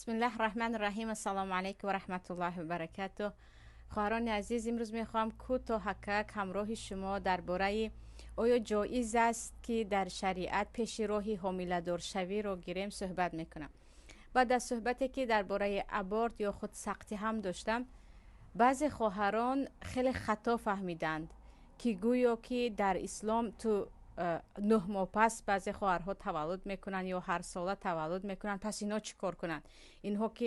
Бисмиллаҳ раҳмани раҳим. Ассалому алайкум ва раҳматуллоҳи ва баракатуҳ. Хоҳарони азиз, имрӯз мехоҳам кӯтоҳакак ҳамроҳи шумо дар бораи оё ҷоиз аст, ки дар шариат пеши роҳи ҳомиладоршавиро гирем, суҳбат мекунам. Баъд аз суҳбате, ки дар бораи аборт ё худ сақтӣ ҳам доштам, баъзе хоҳарон хеле хато фаҳмиданд, ки гӯё ки дар ислом ту 9 моҳ пас баъзе хоҳарҳо таваллуд мекунанд ё ҳарсола таваллуд мекунанд. Пас инҳо чӣ кор кунанд? Инҳо ки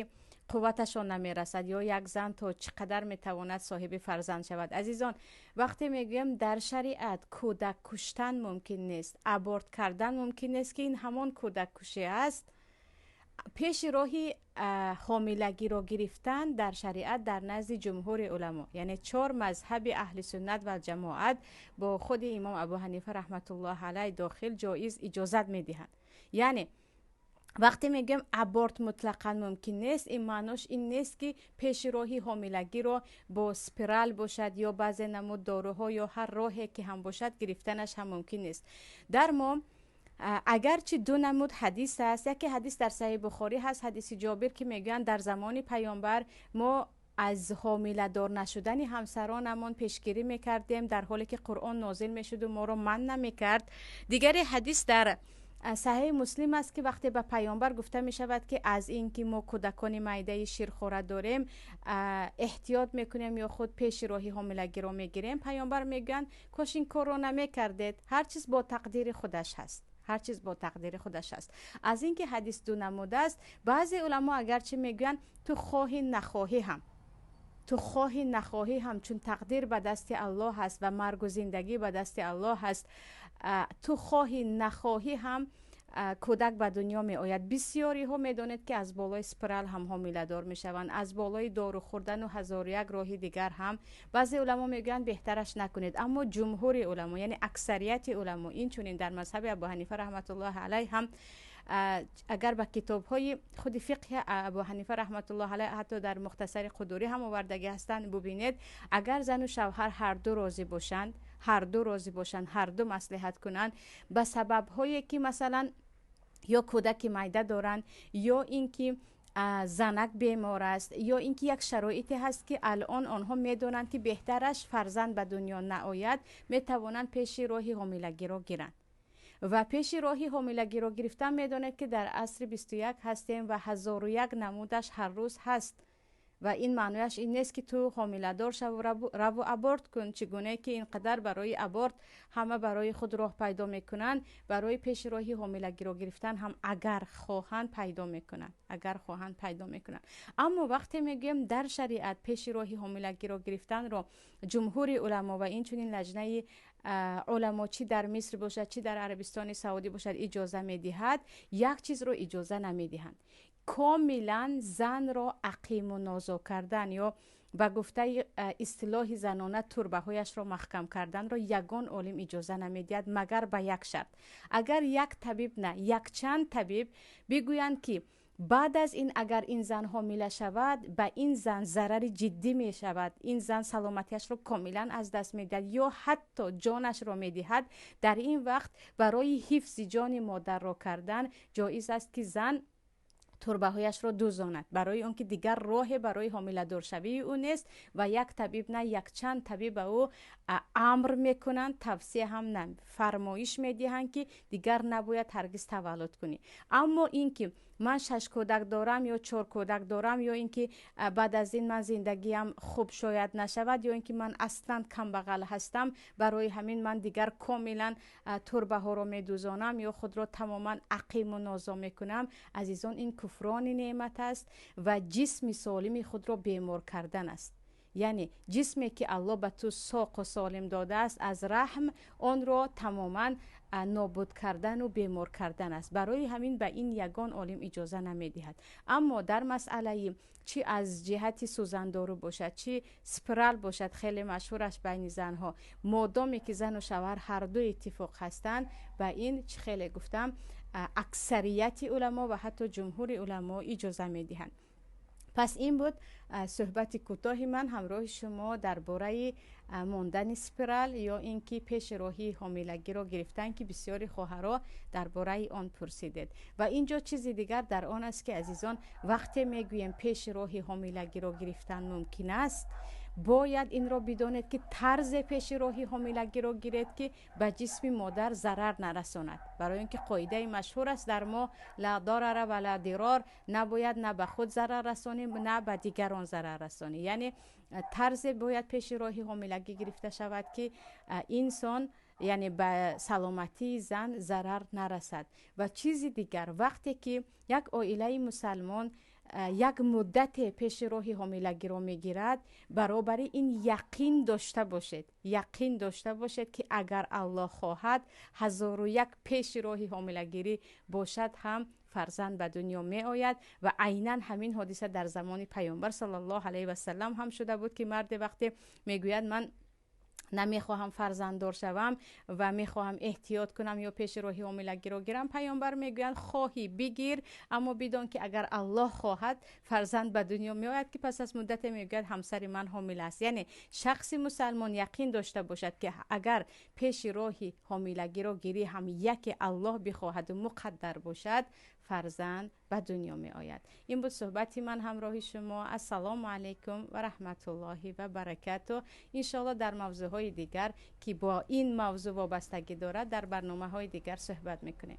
қувваташон намерасад, ё як зан то чӣ қадар метавонад соҳиби фарзанд шавад? Азизон, вақте мегӯям, дар шариат кӯдак куштан мумкин нест, аборт кардан мумкин нест, ки ин ҳамон кӯдаккушӣ аст, пеши роҳи ҳомилагиро гирифтан дар шариат дар назди ҷумҳури уламо, яъне чор мазҳаби аҳли суннат ва ҷамоат бо худи имом Абу Ҳанифа раҳматуллоҳ алай дохил, ҷоиз иҷозат медиҳанд. Яъне вақте мегӯем, аборт мутлақан мумкин нест, ин маънош ин нест, ки пеши роҳи ҳомилагиро бо спирал бошад ё баъзе намуд доруҳо ё ҳар роҳе ки ҳам бошад, гирифтанаш ҳам мумкин нест. Дар мо агарчи ду намуд ҳадис аст. Яке ҳадис дар Саҳиҳи Бухорӣ ҳаст, ҳадиси Ҷобир, ки мегӯянд, дар замони паёмбар мо аз ҳомиладор нашудани ҳамсаронамон пешгирӣ мекардем, дар ҳоле ки Қуръон нозил мешуду моро манъ намекард. Дигаре ҳадис дар Саҳиҳи Муслим аст, ки вақте ба паёмбар гуфта мешавад, ки аз ин ки мо кӯдакони майдаи ширхора дорем, эҳтиёт мекунем ё худ пеши роҳи ҳомилагиро мегирем, паёмбар мегӯянд: «Кош ин корро намекардед, ҳар чиз бо тақдири худаш ҳаст, ҳар чиз бо тақдири худаш аст». Аз ин ки ҳадис ду намуд аст, баъзе уламо агарчи мегӯянд, ту хоҳӣ нахоҳӣ ҳам, чун тақдир ба дасти Аллоҳ аст ва маргу зиндагӣ ба дасти Аллоҳ аст, ту хоҳӣ нахоҳӣ ҳам кӯдак ба дунё меояд. Бисёриҳо медонед, ки аз болои спирал ҳам ҳомиладор мешаванд, аз болои дору хӯрдану ҳазору як роҳи дигар ҳам. Баъзе уламо мегӯянд, беҳтараш накунед, аммо ҷумҳури уламо, яъне аксарияти уламо, инчунин дар мазҳаби Абу Ҳанифа раҳматуллоҳи алайҳ ҳам, агар ба китобҳои худи фиқҳи Абу Ҳанифа раҳматуллоҳ алайҳ, ҳатто дар Мухтасари Қудурӣ ҳам овардагӣ ҳастанд, бубинед, агар зану шавҳар ҳарду розӣ бошанд, ҳарду розӣ бошанд, ҳарду маслиҳат кунанд, ба сабабҳое ки масалан ё кӯдаки майда доранд, ё ин ки занак бемор аст, ё ин ки як шароите ҳаст, ки алон онҳо медонанд, ки беҳтараш фарзанд ба дунё наояд, метавонанд пеши роҳи ҳомилагиро гиранд. Ва пеши роҳи ҳомилагиро гирифтан, медонед, ки дар асри 21 ҳастем ва ҳазору як намудаш ҳар рӯз ҳаст. Ва ин маънояш ин нест, ки ту ҳомиладор шаву раву аборт кун. Чӣ гуне ки ин қадар барои аборт ҳама барои худ роҳ пайдо мекунанд, барои пеши роҳи ҳомилагиро гирифтан ҳам агар хоҳанд, пайдо мекунанд, агар хоҳанд, пайдо мекунанд. Аммо вақте мегӯем, дар шариат пеши роҳи ҳомилагиро гирифтанро ҷумҳури уламо ва инчунин лаҷнаи уламо, чӣ дар Миср бошад, чӣ дар Арабистони Саудӣ бошад, иҷоза медиҳад, як чизро иҷоза намедиҳанд: комилан занро ақиму нозо кардан ё ба гуфтаи истилоҳи занона турбаҳояшро маҳкам карданро ягон олим иҷоза намедиҳад, магар ба як шарт: агар як табиб на, якчанд табиб бигӯянд, ки баъд аз ин агар ин зан ҳомила шавад, ба ин зан зарари ҷиддӣ мешавад, ин зан саломатиашро комилан аз даст медиҳад ё ҳатто ҷонашро медиҳад, дар ин вақт барои ҳифзи ҷони модарро кардан ҷоиз аст, ки зан турбаҳояшро дузонад, барои он ки дигар роҳе барои ҳомиладоршавии ӯ нест ва як табиб на, якчанд табиб ба ӯ амр мекунанд, тавсия ҳам на, фармоиш медиҳанд, ки дигар набояд ҳаргиз таваллуд кунӣ. Аммо ин ки ман шаш кӯдак дорам ё чор кӯдак дорам, ё ин ки баъд аз ин ман зиндагиам хуб шояд нашавад, ё ин ки ман аслан камбағал ҳастам, барои ҳамин ман дигар комилан турбаҳоро медузонам ё худро тамоман ақиму нозо мекунам, азизон, ин куфрони неъмат аст ва ҷисми солими худро бемор кардан аст. Яъне ҷисме ки Аллоҳ ба ту соқу солим додааст аз раҳм, онро тамоман нобуд кардану бемор кардан аст. Барои ҳамин ба ин ягон олим иҷоза намедиҳад. Аммо дар масъалаи чӣ аз ҷиҳати сӯзандору бошад, чӣ спирал бошад, хеле машҳураш байни занҳо, модоме ки зану шавҳар ҳарду иттифоқ ҳастанд, ба ин, чӣ хеле гуфтам, аксарияти уламо ва ҳатто ҷумҳури уламо иҷоза медиҳанд. Пас ин буд суҳбати кӯтоҳи ман ҳамроҳи шумо дар бораи мондани спирал ё ин ки пеши роҳи ҳомилагиро гирифтан, ки бисёри хоҳарҳо дар бораи он пурсидед. Ва ин ҷо чизи дигар дар он аст, ки азизон, вақте мегӯем пеши роҳи ҳомилагиро гирифтан мумкин аст, бояд инро бидонед, ки тарзе пеши роҳи ҳомилагиро гиред, ки ба ҷисми модар зарар нарасонад. Барои он ки қоидаи машҳур аст дар мо: ла дарара ва ла дирор. Набояд на ба худ зарар расонем, на ба дигарон зарар расонем. Яъне тарзе бояд пеши роҳи ҳомилагӣ гирифта шавад, ки инсон, яъне ба саломатии зан зарар нарасад. Ва чизи дигар, вақте ки як оилаи мусалмон як муддате пеши роҳи ҳомилагиро мегирад, баробари ин яқин дошта бошед, яқин дошта бошед, ки агар Аллоҳ хоҳад, ҳазору як пеши роҳи ҳомилагирӣ бошад ҳам, фарзанд ба дунё меояд. Ва айнан ҳамин ҳодиса дар замони Паёмбар саллаллоҳу алайҳи васалам ҳам шуда буд, ки марде вақте мегӯяд: «Ман намехоҳам фарзанддор шавам ва мехоҳам эҳтиёт кунам ё пеши роҳи ҳомилагиро гирам», Паёмбар мегӯянд: «Хоҳӣ, бигир, аммо бидон, ки агар Аллоҳ хоҳад, фарзанд ба дунё меояд», ки пас аз муддате мегӯяд: «Ҳамсари ман ҳомила аст». Яъне шахси мусалмон яқин дошта бошад, ки агар пеши роҳи ҳомилагиро гирӣ ҳам, яке Аллоҳ бихоҳаду муқаддар бошад, фарзанд ба дунё меояд. Ин буд суҳбати ман ҳамроҳи шумо. Ассалому алайкум ва раҳматуллоҳи ва баракату. Иншоалло, дар мавзӯъҳои дигар, ки бо ин мавзӯъ вобастагӣ дорад, дар барномаҳои дигар суҳбат мекунем.